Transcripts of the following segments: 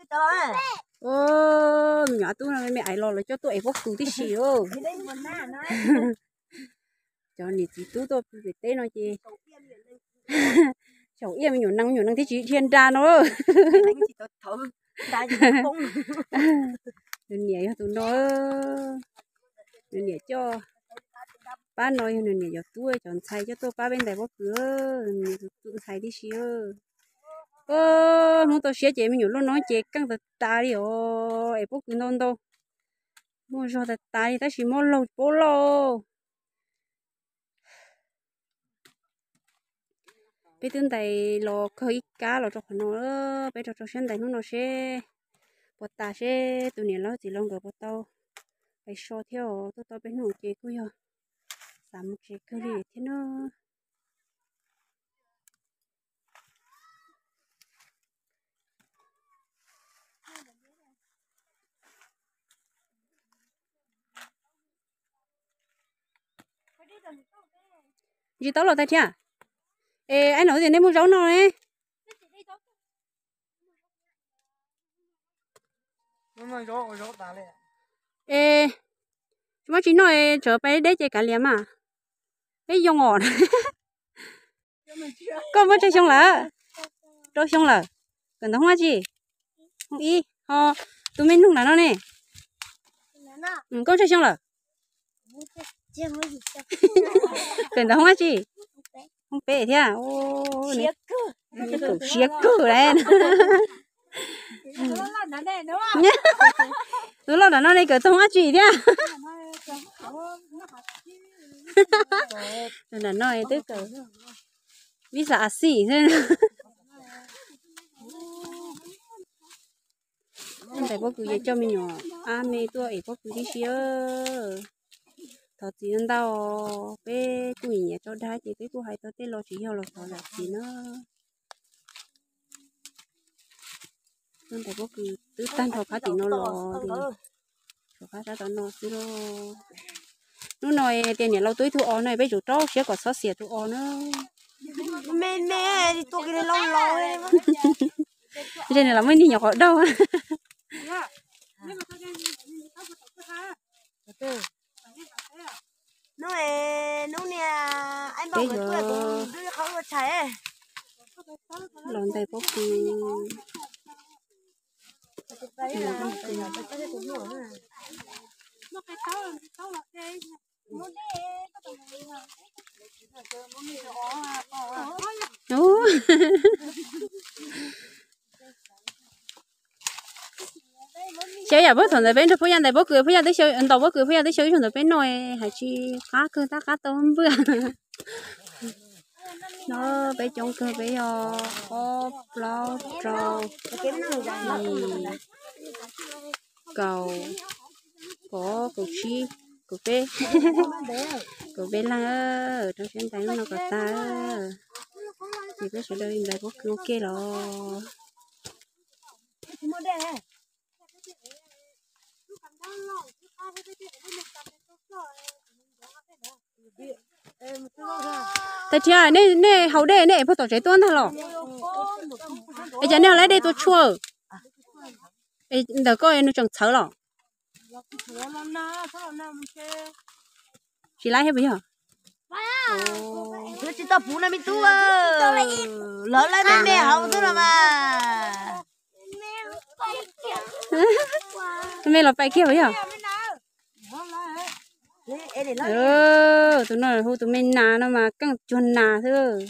Me nyuam Ab Tub no me me aiv los lawv coj tuaj ev pob kws tib si. Cov niam txiv tub tuaj pw pem teb no ces xyaum iaj me nyuam nees, me nyuam nees thiaj tsis dhia nra no. Nws niam yog tus no, nws niam coj pab no yog nws niam cov tub cov ntxhais coj tuaj pab peb ntais pob kws, nws niam tus ntxhais tib si. Hnub tau siab ces me nyuam luaj no ces keej tas tas li os, es pob kws ntau ntau, muaj zog tas tas li tab sis mob laug paub loj. Peb twb ntais los kawg ib kab los rau qhov no, peb rau rau siab ntais hnub no seb puas tas seb tus niam laus txiv laus nkawd puas tau pais so thiab os. Tuaj tau peb hnub ces kuj yog xav mus tsev kawg li thiab na. Tsis tau los tag thiab. Es ai no tias nej muaj zaub no ne. Es tsis muaj tsis noj es tsam peb deb ces kav liam mas. Peb yoo os. Koj muaj tsawg xyoo lawm? Rau xyoo lawm. Kawm ntawv hoob dab tsi? Hoob ib. Ho tus me nug ntawm no ne? Koj tsawg xyoo lawm? Kawm ntawv hoob dab tsi? Hoob peb thiab. Kaum siab kawg lawm. Tus loj nram no ne kawm tau hoob dab tsi thiab? Tus nram no twb kawm vib xa a xij xwb. Ntais pob kws ces coj me nyuam ab me tuaj ev pob kws tib si. Thov txim ntau, peb kuj nyiam tso dag ces peb kuj hais tau tej lo tsis yog los thov zam txim na. Tuaj ntais pob kws twb tag nrho phab tim no los, rov qab sab tom no xwb lauj. Hnub no tias niam laus tua ib tug os no peb tsum rau siab kom txhob xiam tus os na. Me me, tua kiag li laus laus. Ntshe nws los muaj ib niag nyuam qhuav daug. Peb yuav los ntais pob kws. Xyov yam pab thaum ntawd peb nrog Phub Yaj ntais pob kws, Phub Yaj twb xyaw, ntaus pob kws Phub Yaj twb xyaw ib zaug ntawd peb noj, hais tsis qab kawg tab qab tau npwj. No peb coob kawg, peb yog ob plaub rau yim kaum, kaum tsib, kaum peb, kaum peb leeg. Rau siab ntais hnub no kom tag, ces peb sawv daws ntais pob kws ua ke los. Tag thiab, nej haus dej nej ev puag tom tsev tuaj ntag los? Es cas nej ho laib dej tua tshuaj? Ntawm koj nws tseem txhawv los? Tsis laib thiab puas yog? Tsis tau puv no me tub, lawv laib me me haus xwb los mas. Tus me los pais kiag puas yog? Tus no hu tus me nas no mas keej cuag nas xwb.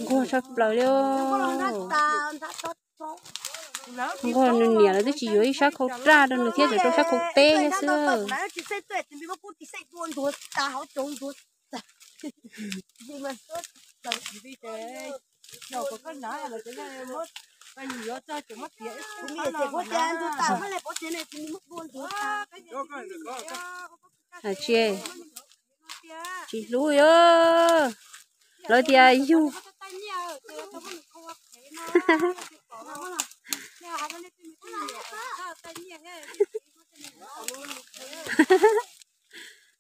Nquag tshaj plaws li. Nquag nws niam lawv twb tsis yuav ib sab khau raj rau nws thiab, tsuas rau sab khau teb thiab xwb. Tsis, tsis hlub os. Lawv tias yug.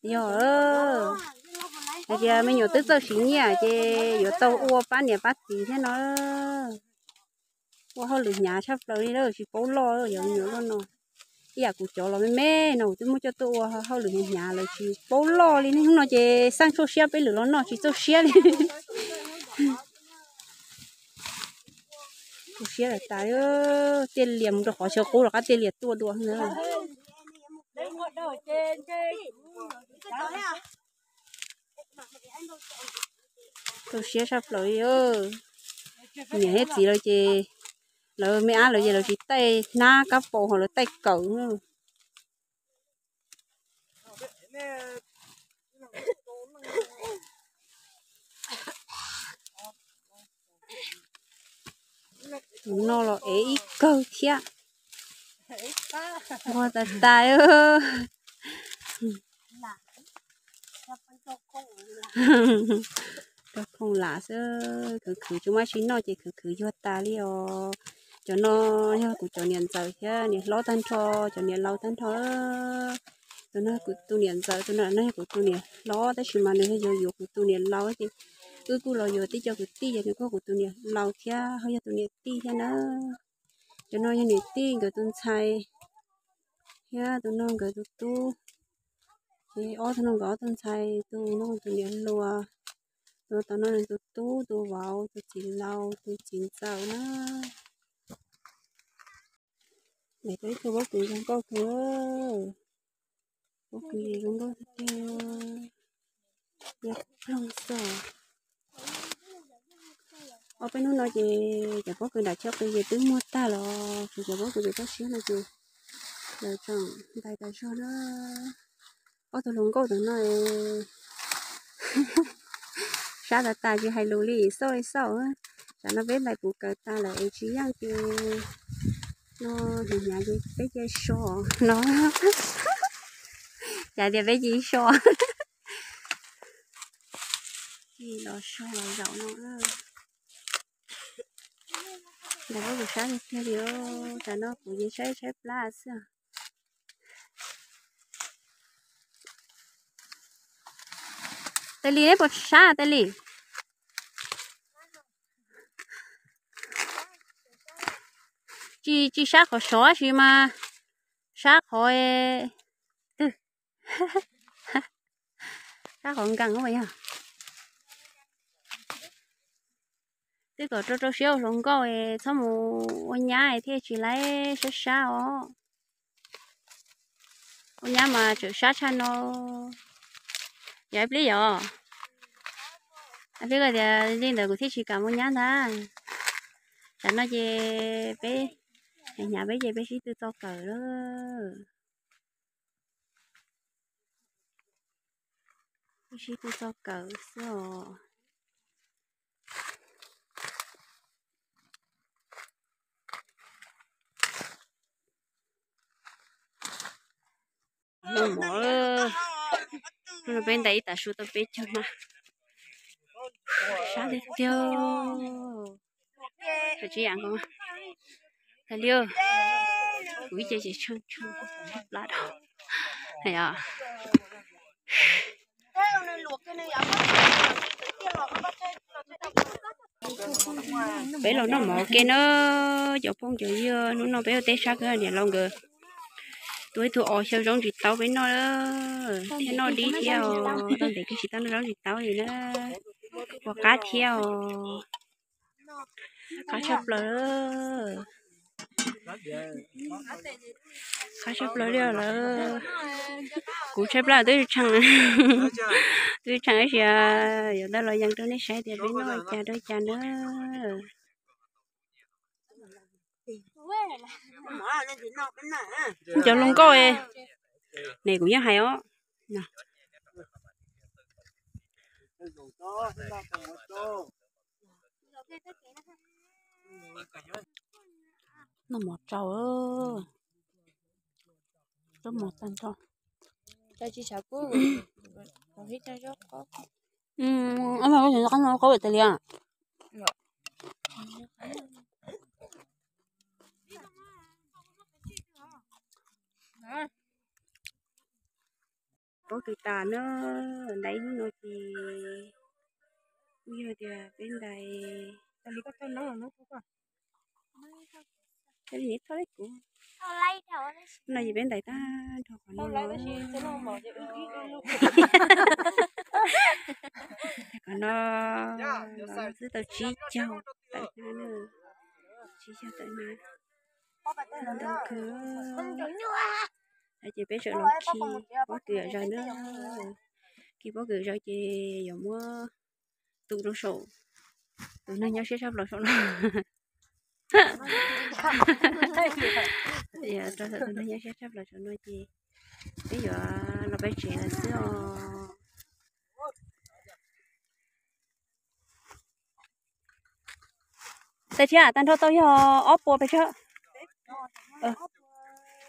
Yog, Hais tias me nyuam twb txawj siv nyiaj ces yuav tau ua pab niam pab txiv thiab no. Ua hauj lwm hnyav tshaj plaws li lawm, tsis paub loj cov me nyuam loj no. Ib yam kuv cov los me me no kuv twb muab coj tuaj ua hauj lwm hnyav hnyav lawm tsis paub loj li. Niaj hnub no ces xaj tshuaj siab peb lwm los noj tsis txaus siab li. Tshuaj siab tas tas, tej lias mus rau qhov chaw qub los qab tej lias tuaj dua na. Rau siab tshaj plaws li. Niam thiab txiv lawv ces lawv me ab lawv ces lawv tsis taij hnab kab paus ho lawv taij kawm. Tus no los ev ib kawg thiab. Nquag tas tas. Rau khoom lam xwb, khwv khwv tsis muaj tsi noj ces khwv khwv yuag tas li os. Cov no yog kuv cov niam ntxawm thiab niam hlob tag nrho, cov niam laus tag nrho. Tus no kuv tus niam ntxawm, tus no no yog kuv tus niam hlob tab sis mas nws yog yuav kuv tus niam laus ces wb kuj los yuav tib co kwv tij ces nws kuj kuv tus niam laus thiab ho yog tus niam tij thiab na. Cov no yog niam tij nkawd tus ntxhais thiab tus no nkawd tus tub. Ces ob tug no nkawd ob tug ntxhais, tus no tus niam hluas, tus tom no nws tus tub, tus vauv, tus txiv laus, tus txiv ntxawm na. Daim tau ib tug pob kws zoo nkauj kawg, pob kws zoo nkauj tiag tiag. Ob peb hnub no ces cov pob kws nram tsheb qis ces twb muag tag los, tshuav cov pob kws pem toj siab no ces lawv tseem ntais tas zog na. Ob tug hluas nkauj tom no sab tas tas tsis hais lus li, xauj li xauj. Tsam no peb ntais puv kawm tas lawm es tsis yeej ces no hnyav hnyav ces peb cia so no. Cas tias peb cia so, cia los so los zaum no. Ntais pob kws sab tiag tiag li, tsam no kuv ces saib tshaib plab xwb. Tais Lis neb puas sab Tais Lis? Tsis, tsis sab qhov sov tab sis mas sab qhov twg? Sab qhov nkees yog. Twb kom rau rau siab ua hluas nkauj es txhob mus ua nyab es thiaj tsis laib sab sab os. Ua nyab mas tseem sab tshaj no. Yog ib pliag yog, ib pliag tias li ntawd kuv thiaj tsis kam ua nyab ntag. Tsam no ces peb hnyav hnyav peb ces peb sib tw txo kawm lawm. Peb sib tw txo kawm xwb os. Noj mov, hnub no peb ntais ib tav su tau peb caug mas. Sab tiag tiag. Tsis yam nkaus. Tag li, kuv ib ce ces tsheej tsheej plab dhau. Peb los noj mov ke na, cov phooj cov ywg, hnub no peb ua teb sab kawg, niam laus nkawd tua ib tug os xyaw zaub ntsis taub peb noj, thiab noj dib thiab os, tau ntev kawg tsis tau noj zaub ntsis taub li na, ua qab thiab os. Qab tshaj plaws, qab tshaj plaws li lawm. Kuv tshaib plab twb tshee, twb tshee ib sia, yuav tau los yees rau nej saib tias peb noj li cas rau li cas na. Cov hluas nkauj, ne kuv yeej hais os. Noj mov tsau, noj mov tag nrho. Ob tug no qab no qab ua tas li. pob kws tas na, ntais ib hnub no ces kuj yog tias peb ntais, thaij li kuv no ces peb ntais tag nrho qhov no. Qhov no los xwb tau tsib caug tawm hnab, tsib caug tawm hnab, ntau kawg. Ces peb tseem los khi pob kws yom zaws na, khi pob kws zaws ces yuav muab tu rau saum tus neeg nyob siab tshaj plaws saum no. Rau saum tus neeg nyob siab tshaj plaws saum no ces peb yuav los peb tsev lawm xwb os. Tais thiab tag nrho tau yog ob puas pes tsawg?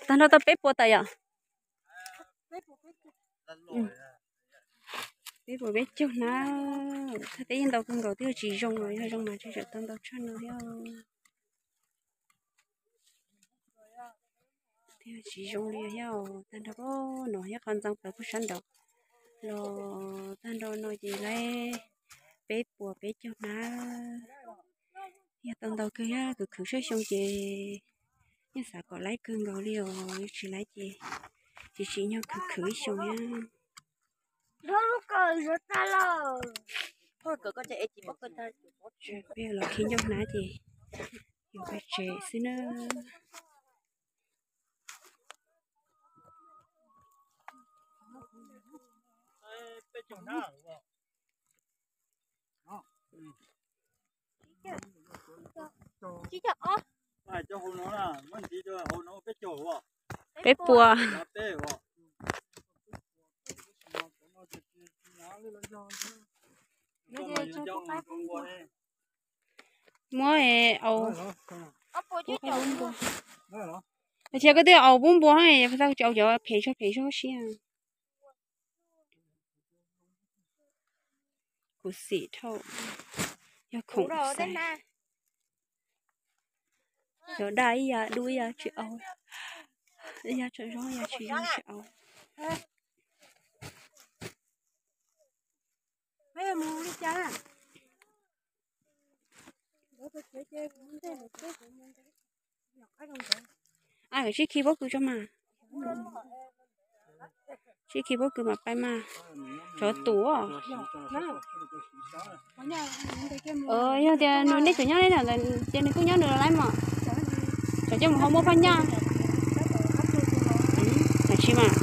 Tag nrho tau peb puas tawm yom? Peb puas peb caug hnab, thaj teb yeej ntau kawg nkaus, twb yog tsis zoo los yog zoo mas tseem tau ntau tshaj no thiab. Twb yog tsis zoo li thiab, tag nrho no thiab qhov ntxeev plaws pug sab nraud los tag nrho no ces lawv peb puas peb caug hnab. Yog tau ntau kawg, yog khwv khwv sab xyoo ces yeej xav kom laib kawg nkaus li os, tsis laib ces tsis tsim nyog khwv khwv ib xyoo thiab. Peb los khi ncauj hnab ces yuav peb tsev xwb na. Peb puas. Muab au, cia koj twb au pub npua, tsis au cov phem zog phem zog siab. Kuv xim dhau, yog khoom xaiv. Cov daj ib yam dub ib yam tsis au, ib yam tseem zoo ib yam tsis zoo tsis au. Sib khi pob kws tso mas. Sib khi pob kws mam pais mas. Tsov tus. Yog tias nws nej tseem nyob li ntawd ces nws kuj nyob nws los laib mas. Tsam coj mus ho muab phaj nyaj. Tsis mas.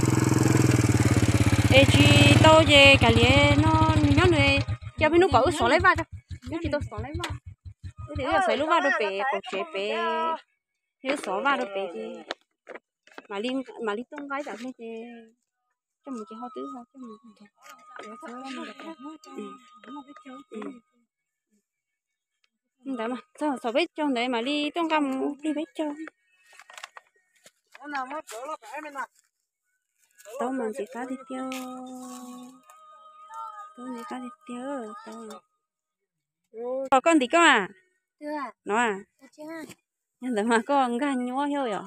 Es tsis tau ces kav liam no nws nyob nws, cia peb hnub kom wb xov laib vaj, wb tsis tau xov laib vaj. Wb tias wb xov lub vaj rau pem qaum tsev pem, wb xov vaj rau pem ces mam li tuaj nqa ib tsam hle ces coj mus ces ho twb ho coj mus. Ntawd mas txog xov peb caug ntawd mam li tuaj nqa mus plig peb caug. Taub mas ntxim qab tiag tiag. Taub ntxim qab tiag tiag taub. Koj ntim koj a? No a? Yog ntawd mas koj nkag nyuaj thiab yom?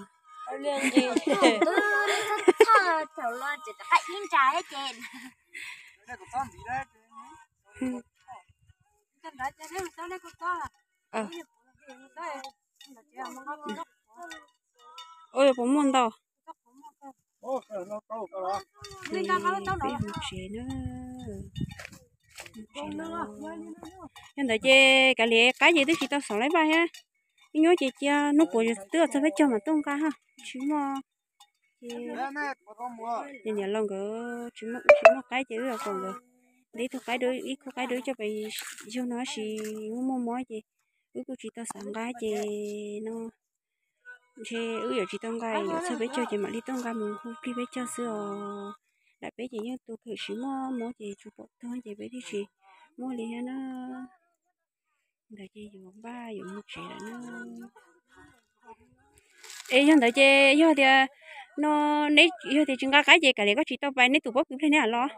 Ua puas muaj ntau? Peb mus tsev na. Yog ntawd ces kav liam qaib ces twb tsis tau xov laib vaj thiab. Ib nyuag ces cia hnub puas twb txog peb caug mam tuaj nqa ha. Tsis muaj ces niam laus nkawd tsis muaj, tsis muaj qaib ces wb kom nkawd ntes ib tug qaib, ib khub qaib dua coj pes yug no sis muaj muaj mob ces wb kuj tsis tau xav nqa ces no ntshe wb yuav tsis tau nqa, yuav txog peb caug ces mam li tuaj nqa mus hu plig peb caug xwb os. Dam peb ces yeej tu khwm tsis muaj mob ces tsuas pom tuag ces peb thiaj tsis muaj li thiab na. Ntawd ces yuav npaj yuav mus tsev lawm na. Es yog ntawd ces yog tias no neb yog tias tsis nqa qaib ces kav liam koj tsis tau pais neb tus pob kws plig neb los.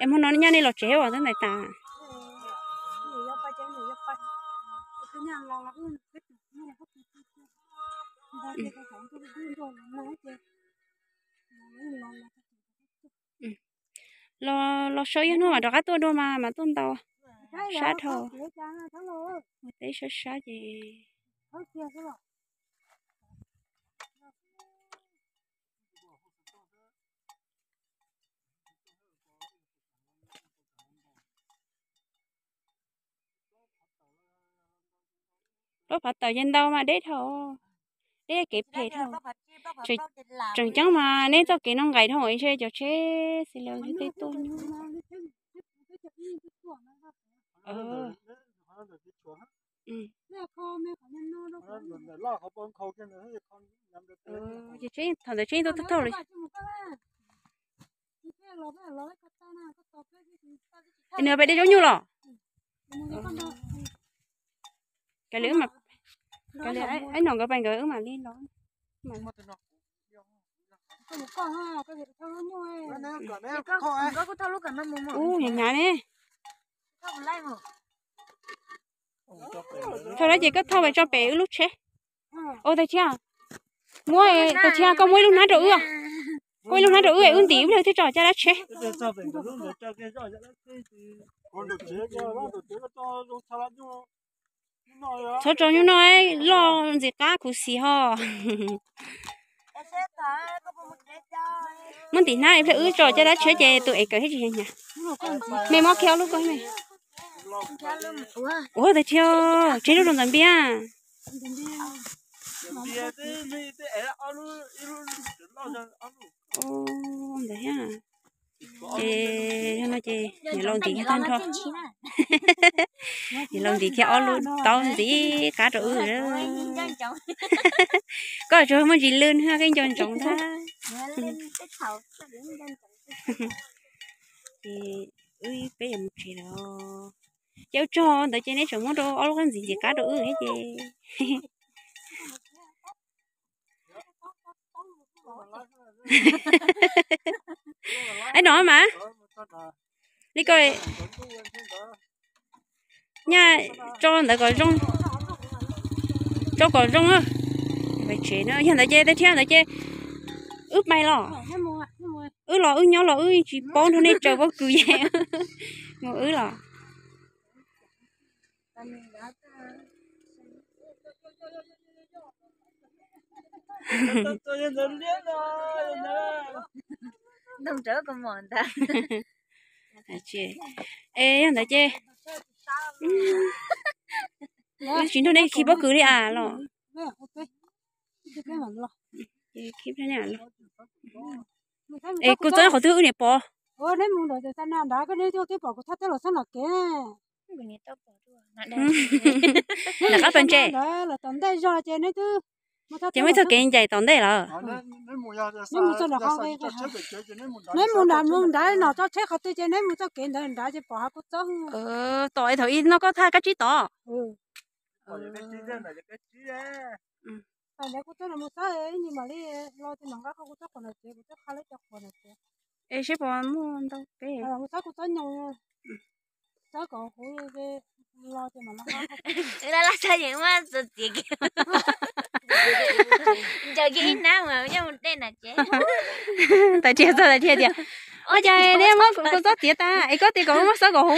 Es hmo no nyaj nej los tsev uas tab ntais tas. Los, los sau ib hnub mas rov qab tuaj dua mas, mas tuaj ntau. Sab dhau. Ua teb sab sab ces Plaub phav tawm ces ntau mas deb dhau, deb kev phem dhau. Tseem ceeb mas neb txoj kev no nqaim dhau, ntshe cov tsheb xis laus tej tuaj nyuj. Ces tsheb, thaum ntawd tsheb tuaj thauj li. Nws pem dej zaub nyuj los? Kav liam, kav liam, ib no nkawd pais nkawd wb mam li los. Ub, hnyav hnyav ne. Thauj lawm ces koj thauj pem tso pem wb lub tsheb. Ua tag thiab, muab, tag thiab koj muab ib lub hnab rau wb. Koj muab ib lub hnab rau wb, wb ntim wb pliag thiaj tso caj dab tsheb. Txhob tso nyuj no, loj ntxim qab khuv xim ho. Muab ntim hnab ib pliag wb tso caj dab tsheb ces tus ev kawm thiaj tsis hnyav. Me muab kiag ob lub koj me. Ua tag thiab, tsheb lub rau ntawm npiab. Ntawd thiab. Ces yog no ces niam laus ntim kiag tag nrho. Niam laus ntim thiab ob lub taub ntxim qab rau wb. Koj tsuas muaj ntsis lwj nws koj nco ntsoov ntag. Ces wb peb yuav mus tsev lawm. Ces wb tso ntawd ces neb tseem muab rau ob lub qab ntxim ntxim qab rau wb thiab ces. Ib no mas, li ko, nyaj tso ntawd kom zoo, tso kom zoo. Pais tsev no, yog ntawd ces tag thiab ntawd ces wb pais los. Wb los wb nyob los wb tsis paub nrog nej tsaws pob kws ces mus wb los. Es yog ntawd ces, wb tsis nrog nej khi pob kws li as los. Es kuv txob qhov twg wb niam pov. Nram qab pas ntses. Ces muaj ib txoj kev ncaim tom ntej lawm. Neb mus nram mus nrad no txoj tsheb qhov twg ces neb mus txoj kev ntawd nrad ces pom hav kuv txob. Tom es thaum ib no koj thaj kab tsib tod. Kuv txob no mus xab ib nyi mam li los ces mam nqa qhov kuv txob qhov no ces kuv txob qha leb cov qhov no ces. Es seb puas muaj ntau peb. Mus xab kuv txob nyoos, xab kom huv los ces mam los. Laj laj txog yeej muab txuas txiav kiag, ncaws kiag ib hnab mas yeej mus dej na ces. Tais Rhiab txog tais Rhiab tias, ua cas neb muab kuv txob txiav tag es koj tias kom wb muab xab kom huv.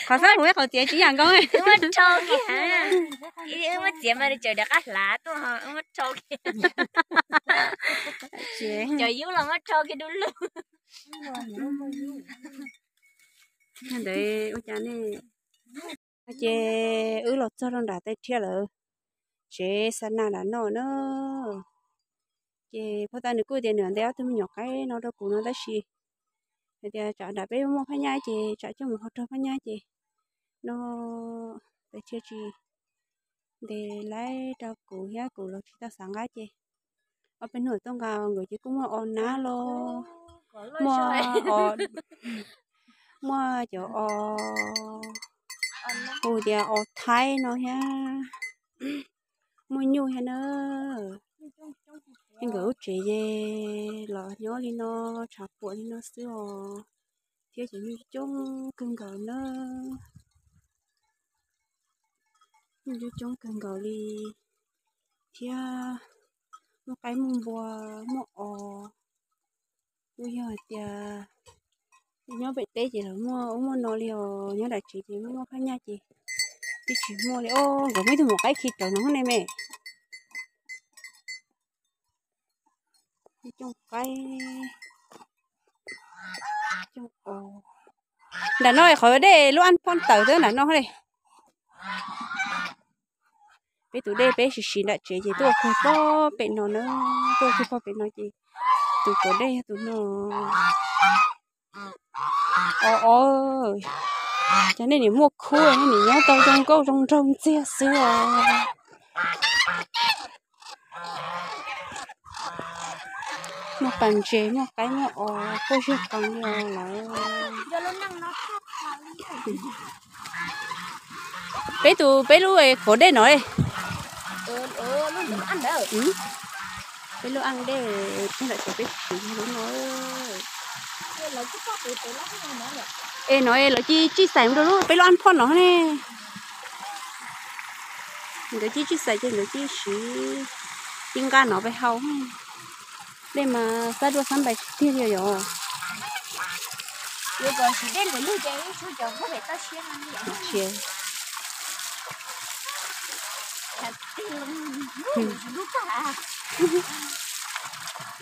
Qhov xab huv qhov txiav tsis yam nkaus. Wb muab rho kiag, wb muab txiav mas tseem rov qab hlav tuaj, wb muab rho kiag. Cov yub los muab rho kiag du lug. Ntawd ua cas ne? Ces wb los txog rau nram tais Rhiab lawm, tsev xa nas nram no na. Ces phauj Tag nws kuj tias nws ntes ob tug me nyuam qaib no rau kuv no tab sis hais tias tsam nram peb muaj phab nyaj ces tsam coj mus hau rau phab nyaj ces no tais Rhiab tsis ntes laib rau kuv thiab kuv los tsis tau xav nqa ces ob peb hnub tuaj nqa nkawd ces kuj muaj os nab los, muaj os, muaj cov os hu tias os thaib no thiab, muaj nyuj thiab na. Ces nkawd lub tsev ces los nyob li no, tshav puam li no xwb os, thiab cov nyuj coob kawg nkaus na. Nyuj coob coob kawg nkaus li thiab, muaj qaib muaj npua, muaj os. Kuj yog hais tias Nyob pem teb ces lawv muaj ub muaj no li os, nyob nram tsev ces muaj muaj phaj nyaj ces twb tsis muaj li os. Nkawd muaj ib tug maum qaib khi rawv no ne me. Cooj qaib, cooj os. Nram no qhov dej lub aj phoj tawm xwb nram no li. Peb tus dej peb siv siv nram tsev ces tuaj kawg pog pem no na, tuaj kawg pog pem no ces tus kaum dej yog tus no. Os, os, cov nej nim muaj khub nej nim nyob tau zoo nkauj zoo nraug ntxiag xwb os. Muaj pas ntses muaj qaib muaj os quaj zig qees li os lawm. Peb tus peb lub kaum dej no, peb lub aj dej, peb lub aj dej peb siv lub no. Es no lawv cia li tsis xaim mus rau lub peb lub aj phoj no ne. Nkawd cia li tsis xaim ces nkawd cia li siv, cia li nqa no peb haus. Dej mas xab duaj xab npais tiag tiag li yom.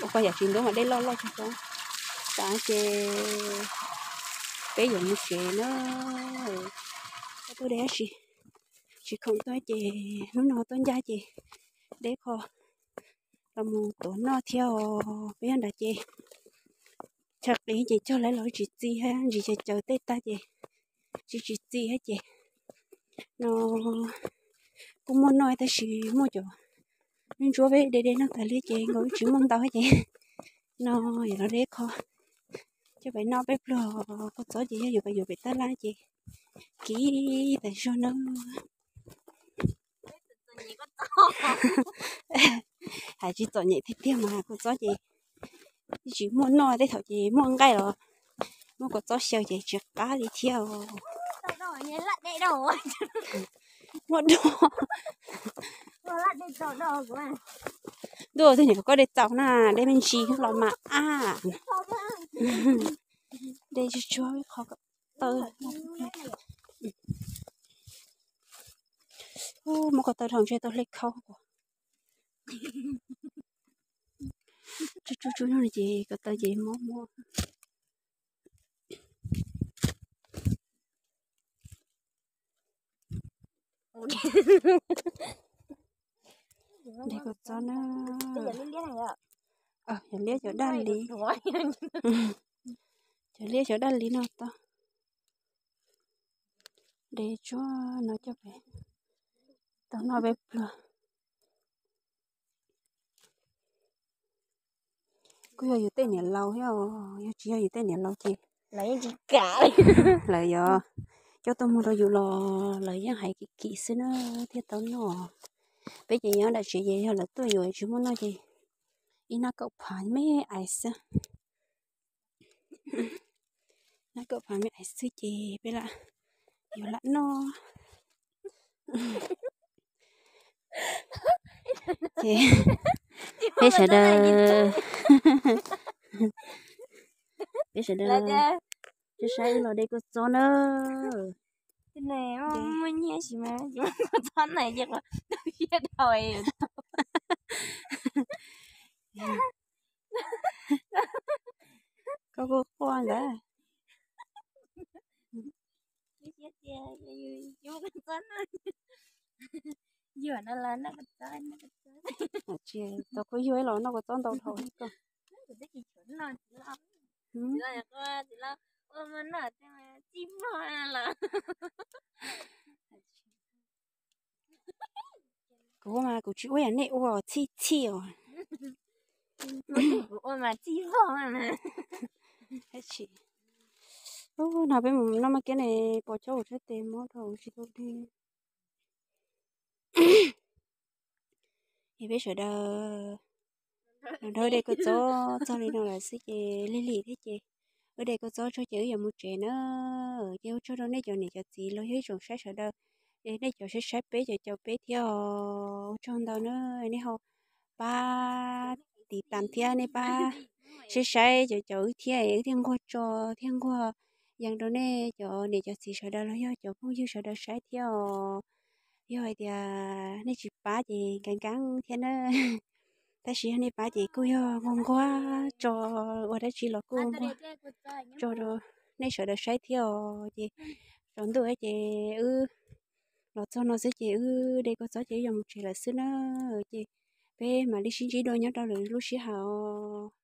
Ua koj yam tsis ntub mas dej loj loj tsuag tsuag. Xav ces peb yuav mus tsev na. Tuaj deb tab sis tsis khoom tuaj ces hnub no tuaj ncaj ces deb qho los mus tuav noj thiab os. Peb nyob nrad ces chaw qis ces cog lawv los tsis txi, ntsis caws caws tej tag ces tsis tsis txi thiab ces no kuj muaj noj tab sis muaj cov ntsuab peb de de noj tas li ces nkaus tsis muaj ntau ces no yuav los deb qho coj pem noj peb pluag. Kua txob ces yog yuav pem yuav pem tab laj ces kiv tas zog na. Hais tsis txom nyem tiag tiag mas kua txob ces tsis muaj noj, tej thaum ces muaj nqaij los muaj kua txob xyaw ces tsis qab li thiab. Muaj dog. Ntuj, tus niam koj dej txaus na, dej me ntsis los mas ab. Dej tsuag tsuag qhov kom taw. Muab ko taw dhau ntshe tau hle khau. Tsuj tsuj tsuj no ces ko taw ces mob mob. De kua txob na. Yog liab cov daj li, cov liab cov daj li no tau. De tsuag no coj pem tau noj peb pluag. Kuj yog yus tej niam laus thiab, yog tsis yog yus tej niam laus ces lawv yeej tsis kam, lawv yuav coj tuaj mus rau yus los lawv yeej hais kim kim xwb na thiaj tau noj. Peb ces nyob nram tsev ces yog lawv tuaj yuav tsis muaj noj ces ib nab kaum phav me ais xwb. Nab kaum phav me ais xwb ces peb lam yuav lam noj. Ces peb sawv daws, peb sawv daws saib wb los de kua txob na. Muaj nyiaj sis mas kua txob na ces qhov tau siab dhau. Koj kuj quaj ntawd. Tsis tau kuv yug los noj kua txob ntau dhau koj. Kuv ua mas kuv tsis ua yam nej ua txhij txhij os. Ub, no peb mus noj mas kiab ne, pos chob ua tshab tes mob dhau tsis tau dej. Es peb sawv daws los nrog de kua txob txog li no lawm xwb ces lig lig thiab ces wb de kua txob tso ces wb yuav mus tsev na. Ces ua tsaug rau nej cov niam cov txiv los yog ib tsoom saib sawv daws, es nej cov saib saib peb cov caum peb thiab os, ua tsaug ntau na. Nej ho pab tiv tam thiab nej pab saib saib cov, cov wb thiab, wb thiaj nquag tso, thiaj nquag yees rau nej cov niam cov txiv sawv daws los yog cov phooj ywg sawv daws saib thiab os. Yog hais tias nej tsis pab ces nkees nkees thiab na, tab sis yog nej pab ces kuj yog nquag nquag tso, ua dab tsi los kuj nquag tso rau nej sawv daws saib thiab os. Ces tsaus ntuj ces wb los txog no xwb ces wb de kua txob ces wb yuav mus tsev lawm xwb na. Ces peb mam li sib ntsib dua nyob rau lwm lub sij hawm os.